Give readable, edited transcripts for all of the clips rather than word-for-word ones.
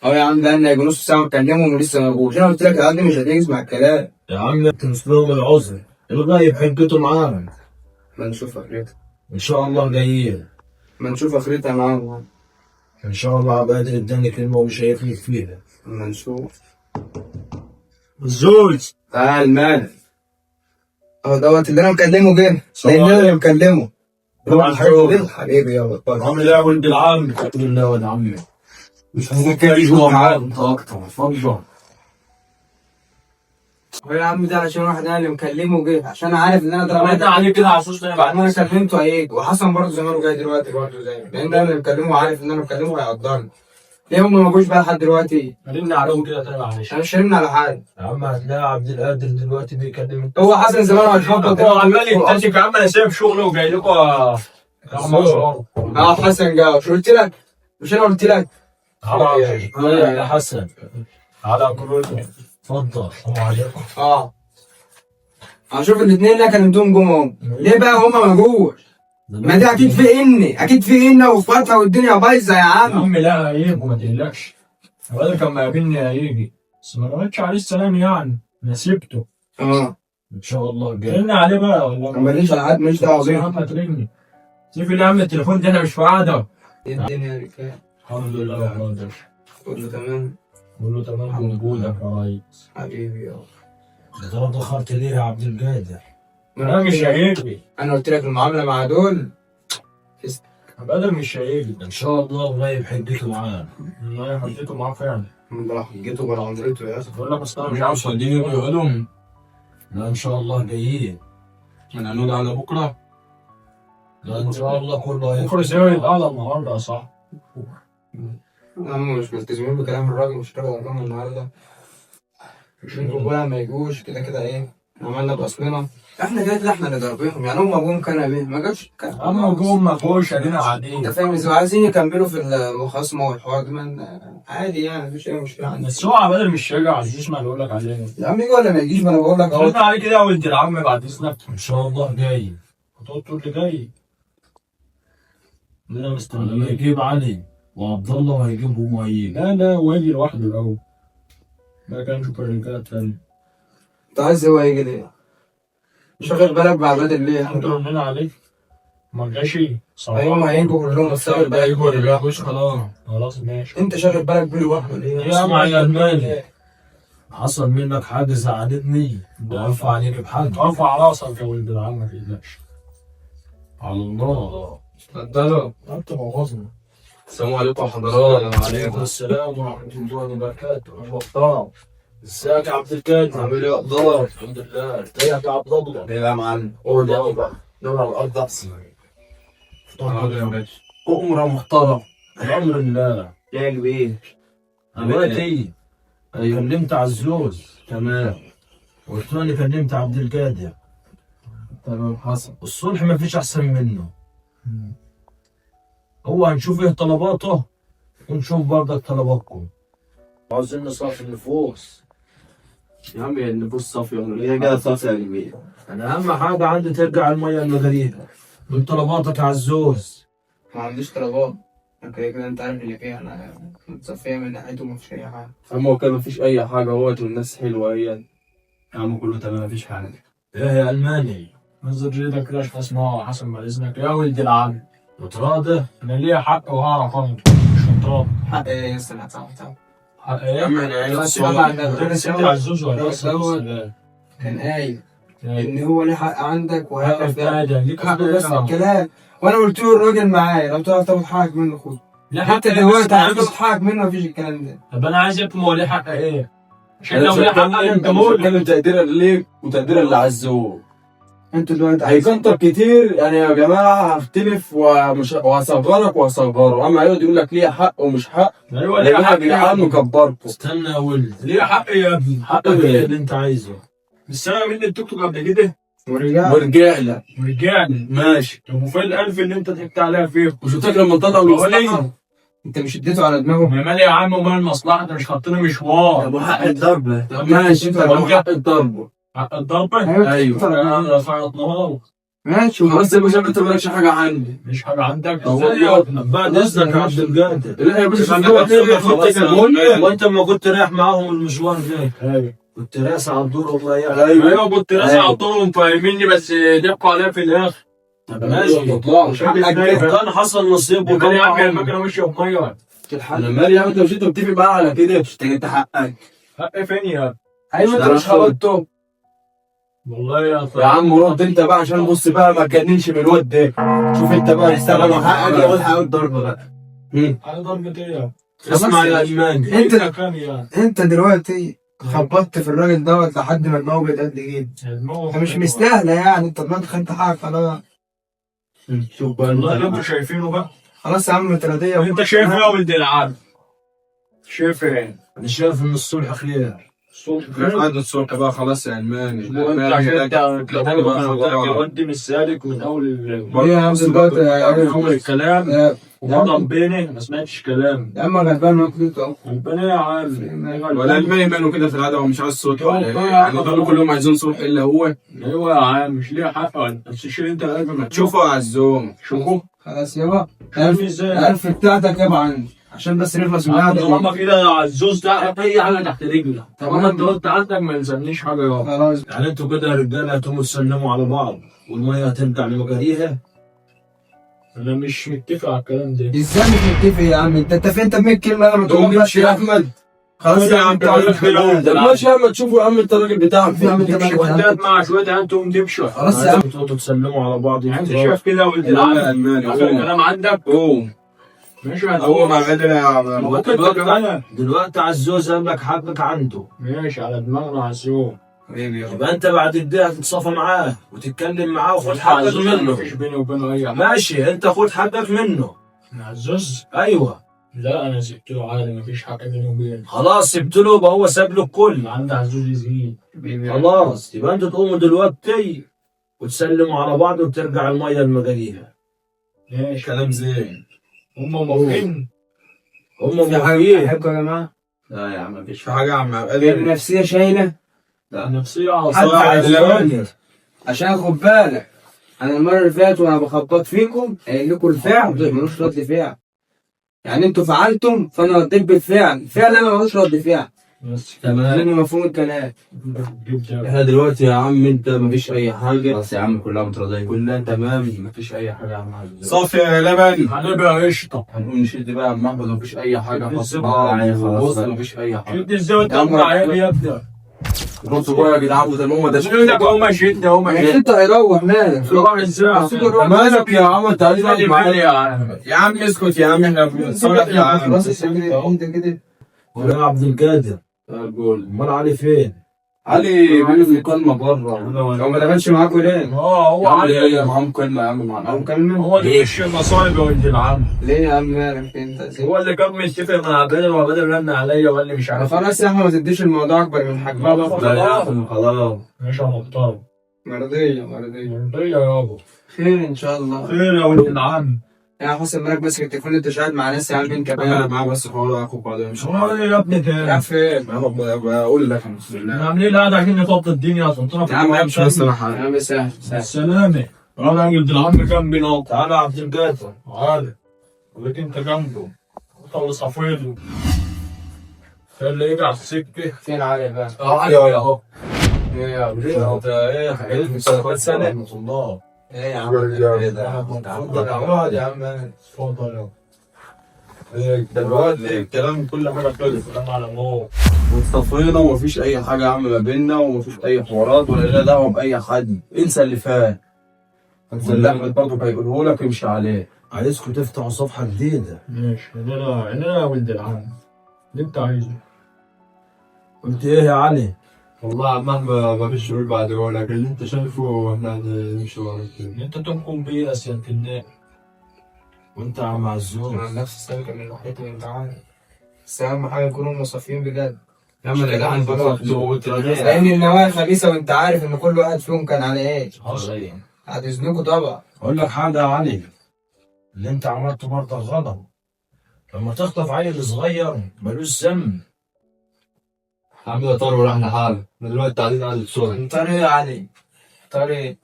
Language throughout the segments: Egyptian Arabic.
اهو يا عم، ده انا يجي نص ساعة مكلمهم ولسه ما جوش. انا قلت لك العيال دي مش هتيجي مع الكلام. يا عم تمس لهم العذر، الغايب حجته معانا. ما نشوف اخرتها. ان شاء الله جايين. ما نشوف اخرتها معاهم. ان شاء الله عبد القادر اداني كلمة ومش هيخلف فيها. ما نشوف. الزوج. تعال مال اهو دوت اللي انا مكلمه جه، لان انا اللي مكلمه. حبيبي يابا اتفضل. عامل ايه يا ولد العم؟ الحمد لله يا ولد عمي. مش ممكن يجوا معاك انت اكتر، اتفضل. هو يا عم ده علشان واحد انا اللي مكلمه جه، عشان عارف ان انا ضربت عليه كده على السوشيال. بعد ما انا كلمته هيجي. وحسن برضه زمانه جاي دلوقتي برضه زي، لان انا اللي مكلمه عارف ان انا مكلمه هيقدرني. ليه هم ما جوش بقى لحد دلوقتي؟ رن عليهم كده تاني معلش. انا مش شارمنا على حد. يا عم هتلاقي عبد القادر دلوقتي بيكلم. هو حسن زمانه هيخبط. هو عمال يتشك يا عم، انا سايب شغلي وجاي لكم. اه حسن جه، مش قلت لك؟ مش انا قلت لك؟ يا حسن. على كله. اتفضل، السلام عليكم. اه هشوف الاثنين اللي انا كلمتهم جم اهم. ليه بقى هما ما جوش؟ ما دي اكيد في ان، اكيد في ان واخواتها والدنيا بايظة يا يا عم. عم لا هيجوا ما تقلقش. الراجل كان مقابلني هيجي، بس ما ردتش عليه السلام يعني، انا سبته. اه ان شاء الله جاي. رن عليه بقى والله. ماليش على حد، ماليش دعوه يا بيهم. عم ترن، سيب لي يا عم التليفون ده، احنا مش في قعدة. ايه الدنيا يا رجاله؟ الحمد لله يا راجل. كله تمام؟ كله تمام بوجودك يا ريس. حبيبي يابا. يا ترى اتاخرت ليه يا عبد القادر؟ لا مش هيجي. انا قلت لك المعاملة مع دول. عبد القادر مش هيجي. ان شاء الله الغايب حجته معانا. انا حطيته معاه فعلا. من ده حجته ولا عمرته يا اسطى. بقول لك اصل انا مش عاوز اوديني يقعدهم. لا ان شاء الله جايين. انا هنقول على بكره. لا ان شاء الله كله هيفرق. بكره زي يتقعد النهارده يا صاحبي. هم مش ملتزمين بكلام الراجل، مش راجل الراجل النهارده. مش منكم بقى ما يجوش كده كده. ايه عملنا باصلنا احنا كده كده، احنا اللي ضاربينهم يعني. هم جم كان بيه ما جاش كان. اما جم ما جوش ادينا قاعدين. انت فاهم ازاي؟ عايزين يكملوا في المخاصمه والحوار ده عادي يعني، مفيش اي مشكلة عندي. بس هو عبد القادر مش هيجي عزيز، ما اللي بقول لك عليه. يا عم يجي ولا ما يجيش، ما انا بقول لك اهو. رن عليه كده يا ولد العم بعد اذنك. ان شاء الله جاي. هتقعد تقول لي جاي. انا لما مستنيك. يجيب علي وعبد الله وهيجيبهم وهيجي. لا لا وهيجي لوحده الاول. ده كان نشوف الرجالة التانية. انت عايز هو يجي ليه؟ شاغل بالك مع بدر ليه؟ انت رنينا عليك ما جاش. ايوه ما هيجوا كلهم، بس شاغل بالك هيجوا ولا مش خلاص. خلاص ماشي. انت شاغل بالك بيه لوحده ليه؟ اسمع يا المالي، حصل منك حاجة زعلتني وقف عليك بحاجة. ارفع راسك يا ولد العم ما تقلقش. على الله. اتفضلوا. انت بوظنا. السلام عليكم يا حضرات. وعليكم السلام ورحمة الله وبركاته. محترم. ازيك يا عبد القادر؟ عامل ايه يا قدر؟ الحمد لله. ازيك يا عبد الله؟ ايه يا معلم؟ قول يا بابا. نور على الارض احسن. اتفضل يا باشا. أمرة محترم. الأمر لله. يا كبير. دلوقتي ايوه كلمت عزوز تمام. والثاني كلمت عبد القادر. تمام حصل. الصلح ما فيش أحسن منه. هو هنشوف ايه طلباته ونشوف برضك طلباتكم. عاوزين نصرف النفوس. يا عم النفوس صافية، هي كده صافية يا كبير. انا اهم حاجة عندي ترجع المية المغرية. من طلباتك يا عزوز؟ ما عنديش طلبات. أنا كده كده انت عارف اللي فيها، انا متصفية من ناحيته ومفيش اي حاجة. اما هو كان مفيش أي حاجة اهوت والناس حلوة هي. يا عم كله تمام مفيش حاجة. ايه يا الماني؟ نزل رجلك كده عشان اسمعه حسن بعد اذنك يا ولد العم. متراضي؟ انا ليا حق وهعرف اخده، مش متراضي. حق ايه يا اسطى؟ اللي هتعمل حق ايه؟ عم احنا عيلة بس بقى صالح. انت نسيت عزوز ولا دوت. لسه؟ كان قايل ان هو ليه حق عندك وهيعرف لا يعمل. ده ليك حق. بس الكلام، وانا قلت له الراجل معايا، لو تعرف تاخد حقك منه خد. ليه حق حتى إيه؟ دلوقتي بس عايز تاخد حقك منه مفيش الكلام ده. طب انا عايز افهم هو ليه حق ايه؟ عشان أنا لو مش ليه حق هتكلم، انا أنا مش هتكلم تقديرا ليك وتقديرا لعزوز. انتوا دلوقتي عايزين هيكتر كتير يعني يا جماعة، هختلف ومش وهصغرك وهصغره، اما هيقعد يقول لك ليه حق ومش حق. ايوه يا ليه جماعة حق يا جدعان يا ابني. مكبركم. استنى يا ولد. ليه حق يا ابني. حقك ايه اللي انت عايزه؟ بس انا مني التوك توك قبل كده ورجع ورجع لك. ورجعني. ماشي. طب وفين الألف اللي انت ضحكت عليها فيه؟ وشفتك لما طلعوا بقول المصلحة. ايه؟ انت مش اديته على دماغه؟ ما مالي يا عم ومال المصلحة، انت مش خدتني مشوار. طب وحق الضربة؟ طب ماشي، طب وحق الضربة؟ حق الضربة؟ ايوه. انا رفعت نهار. ماشي. خلاص يا باشا، انت مالكش حاجة عندي. مش حاجة عندك. ازاي يا بعد اذنك يا عبد القادر. لا يا باشا، شوف وانت لما كنت رايح معاهم المشوار ده ايوه كنت راسي على الدور والله يعني. ايوه، كنت راسي على طول ومفهميني، بس ضحكوا عليا في الاخر. طب ماشي، ما تطلعش. كان حصل نصيب وكان يا عم وطلع. المكنه ماشية بميه. انا مالي يا عم، انت مش انت متفق معاه على كده؟ انت حقك. حق فين يا ايوه، انت مش خبطته. والله يا يا عم رد انت بقى، عشان بص بقى ما تجننش من الواد ده. شوف انت بقى طالما حقك ياخد حقك ضرب بقى. على ضربة ايه؟ اسمع يا الماني، انت كام يعني؟ انت دلوقتي خبطت في الراجل دوت لحد ما دماغه بقت قد كده. انت مش مستاهلة يعني، انت دماغك انت حقك خلاص. شوف بقى والله اللي انت انتوا شايفينه بقى. خلاص يا عم، تراضيه. انت شايف ايه يا ولد العم؟ شايف ايه؟ انا شايف ان الصلح خير. الصلح خير. عاد الصلح بقى خلاص يا الماني. وانت عشان انت انت مش سالك من اول ايه يا عم دلوقتي يا اول عم؟ الكلام يا وغضب بيني، ما سمعتش كلام. عم غلبان ما كنت اهو. غلبان ايه يا عم؟ ولا الماني ماله كده في العادة، هو مش عايز صلح ولا ايه؟ يعني دول كلهم عايزين صلح الا هو. ايوه يا عم، مش ليه حق بس شيل انت قلبك. ما تشوفه يا عزوم. شوفوا خلاص يابا، شوفني ازاي. الف بتاعتك يابا عندي، عشان بس نخلص من القعدة طالما دي. كده يا عزوز ده اي حاجة تحت رجلك، طالما انت قلت عندك ما يلزمنيش حاجة يابا. خلاص. يعني انتوا كده يا رجاله هتقوموا تسلموا على بعض والمية هترجع لمجاريها. انا مش متفق على الكلام ده. ازاي مش متفق يا عم؟ انت اتفقت 100 كلمة انا ما تقوم تقومش تمشي يا احمد. خلاص يا عم، انت طب ماشي يا عم، تشوفه يا عم، انت الراجل بتاعك. يا عم انت تمشي مالك يا عم؟ وانت مع شوية انتم تمشوا. خلاص يا عم. تقعدوا تسلموا على بعض. يعني انت شايف كده يا ولد يا عم العم؟ الماني، اخر قوم كلام عندك. قوم. ماشي. هو مع غدر يا عم. ممكن تتكلم. دلوقتي عزوز قال لك حقك عنده. ماشي على دماغنا عزوز. حبيبي يابا. يبقى انت بعد الدقيقة هتتصافى معاه وتتكلم معاه وخد حقك عزوز منه. مفيش بيني وبينه اي حاجة. ماشي، انت خد حقك منه. عزوز؟ ايوه. لا انا سبت له عادي، مفيش حاجة بيني وبينه. خلاص سبت له، يبقى هو ساب له الكل. عند عزوز يزيد. حبيبي يابا. خلاص يبقى انتوا تقوموا دلوقتي وتسلموا على بعض وترجع المية لمجاريها. ماشي. كلام زين. هم موافقين. هم في حاجة موافقين. احبكم يا جماعة. لا يا عم مفيش. في حاجة يا عم قادر؟ النفسية شايله. النفسية على حتى صاحب. عزوز، عشان خد بالك، انا المرة اللي فاتت وانا بخبط فيكم قايل لكم الفعل ملوش رد فعل. يعني انتوا فعلتم فانا رديت بالفعل، فعل انا ملوش رد فعل. بس تمام. لان مفهوم الكلام. جبت. احنا دلوقتي يا عم انت مفيش اي حاجة. خلاص يا عم، كلها متراضية. كلها تمام، مفيش اي حاجة يا عم عزوز. صافي يا لبن. هنبقى قشطه. هنقوم نشد بقى يا عم احمد، مفيش اي حاجة. يعني خلاص بص بقى. مفيش اي حاجة. شد ازاي وانت يا عم عم عيب يا ابني؟ بصوا بقى يا جدعان، بدل ما هم ده. شدك اهو، شد اهو. مش انت هيروح مالك؟ روح ازاي؟ مالك يا عم؟ انت عايز تقعد معايا؟ يا عم. يا عم اسكت يا عم، احنا بنتصالح يا عم. خلاص انت كده. ولا يا عبد القادر؟ قول. امال علي فين؟ علي بيقول مكالمة بره. هو ما دخلش معاكم ليه؟ اه هو يا عم علي. ليه معاه مكالمة يا عم مع هو العم. مكلم؟ هو اللي وش المصايب يا ولد العم. ليه يا عم مالك انت؟ هو اللي كان متفق مع بدر، وبدر رن عليا وقال لي مش عارف. خلاص يا احمد، ما تديش الموضوع اكبر من حجمه. لا يا عم خلاص. ماشي يا محترم. مرضية مرضية. مرضية يابا. خير ان شاء الله. خير يا ولد العم. يا حسن مالك ماسك التليفون؟ انت قاعد مع ناس يا عم انت انا كمان. معاه بس حوار اخد بعض مش هو ايه يا ابني تاني؟ يا فين؟ انا بقول لك الحمد احنا لله. عاملين قاعدة عشان نفضي الدنيا عشان يا عم امشي بس انا يا حاجة. عم سهل سهل. السلامة. انا ولد العم جنبي ناطر. تعالى يا عبد القادر. تعالى ولك انت جنبه خلص عفيله اللي يجي على السكة. فين علي بقى؟ اه علي اهو. ايه يا عم؟ انت ايه حكيت سنة الله. ايه يا عم؟ ايه ده؟ اتفضل اقعد يا عم. اتفضل يابا. دلوقتي الكلام كل حاجة خلصت. السلام على الله. واتصفينا ومفيش اي حاجة يا عم ما بيننا، ومفيش اي حوارات ولا لنا دعوه باي حد. انسى اللي فات. انسى اللي احمد برضه هيقوله لك امشي عليه. عايزكم تفتحوا صفحة جديدة. ماشي. عينينا عينينا يا ولد العم، اللي انت عايزه. قلت ايه يا علي؟ والله يا عم احمد ما فيش شعور بعد لكن اللي انت شايفه احنا هنمشي وراه كده. انت تحكم بيه يا سيادة النائب. وانت يا عم عزوز؟ انا نفس السالكة من ناحيتي وانت عارف، بس اهم حاجة يكونوا مصفيين بجد. يا عم يا جدعان لان النوايا خبيثة وانت عارف ان كل واحد فيهم كان على ايه. هتزنكوا طبعا. اقول لك حاجة يا علي، اللي انت عملته برضه غلط. لما تخطف عيل صغير ملوش ذنب. يا عم ده طار وراح لحاله، احنا دلوقتي قاعدين على الصورة. طارق يا علي، طارق.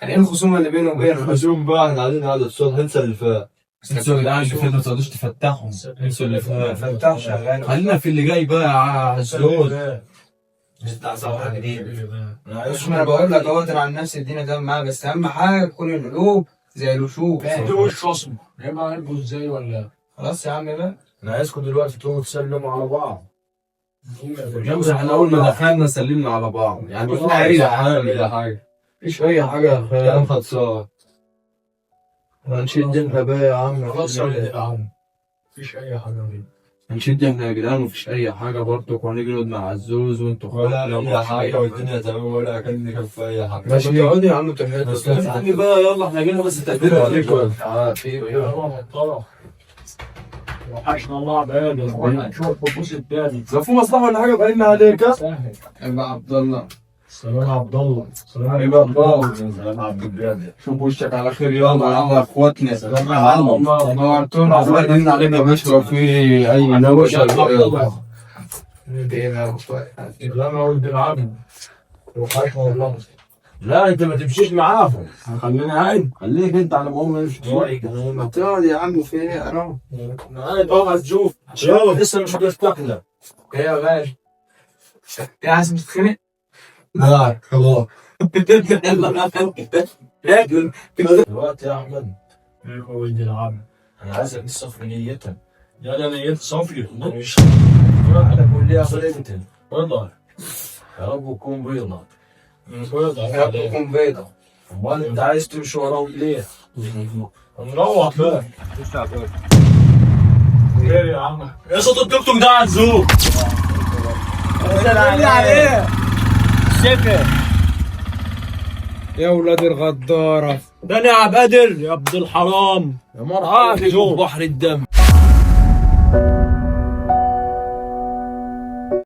كان ايه الخصومة اللي بينه وبينه؟ الخصوم بقى، احنا عايزين قعدة الصلح، انسى اللي فات. انسوا يا جدعان اللي فات، ما تقعدوش تفتحهم. انسوا اللي فات، فتح شغال. خلينا في اللي جاي بقى يا عزوز. نفتح صفحة جديدة. بس ما انا بقول لك اهوت، انا عن نفسي الدنيا تمام معايا، بس اهم حاجة تكون القلوب زي الوشوش. ده وش اصلا هيبقى قلبه ازاي ولا؟ خلاص يا عم بقى. انا عايزكم دلوقتي تقوموا تسلموا على بعض. احنا اول ما دخلنا سلمنا على بعض، يعني مفيش اي حاجة، ولا حاجة، مفيش اي حاجة يا اخويا. كلام خلصان. هنشد احنا بقى يا عم. خلاص يا عم، مفيش اي حاجة منه. هنشد احنا يا جدعان، مفيش اي حاجة برضه، وهنيجي نقعد مع عزوز وانتوا ولا اخواتنا اي ومفيش حاجة، والدنيا تمام، ولا كأني كان في اي حاجة. ماشي. اقعدوا يا عم تحياتوا. بس استني بقى، يلا احنا جينا بس تقدير عليكم. وحشنا الله عباده، نشوف البوس التاني. لو في مصلحة ولا حاجة بقى لنا عليك. سهل. يبقى عبد الله. سلام يا عبد الله. سلام. حبيبي عبد الله. سلام عبد القادر. شوف وشك على خير. يلا يلا يا اخواتنا. سلام يا عم. نورتونا. رن علينا يا باشا لو في اي نوشه. سلام يا ولد العم، وحشنا والله. لا انت ما تمشيش معاهم، خلينا قاعد. خليك انت على ما هم يمشوا. ما تقعد يا عم، في ايه؟ انا قاعد اهو هتشوف. يلا لسه مش هتفتح لك. ايه يا باشا؟ ايه، عايز تتخانق؟ لا خلاص. دلوقتي يا احمد، ايوه يا ولد العم. انا عايزك تصفي نيتك. يا ده نيتي صافية. مش انا كلها خلقت بيضة. يا رب تكون بيضة. بيضة. يا رب تكون بيضة. امال انت عايز تمشي وراهم ليه؟ هنروح بقى. خير يا عم. ايه صوت التوك توك ده يا عزوز؟ يا ولاد الغدارة. ده انا عبد القادر يا ابن الحرام. يا مرحبا عزوز. بحر الدم.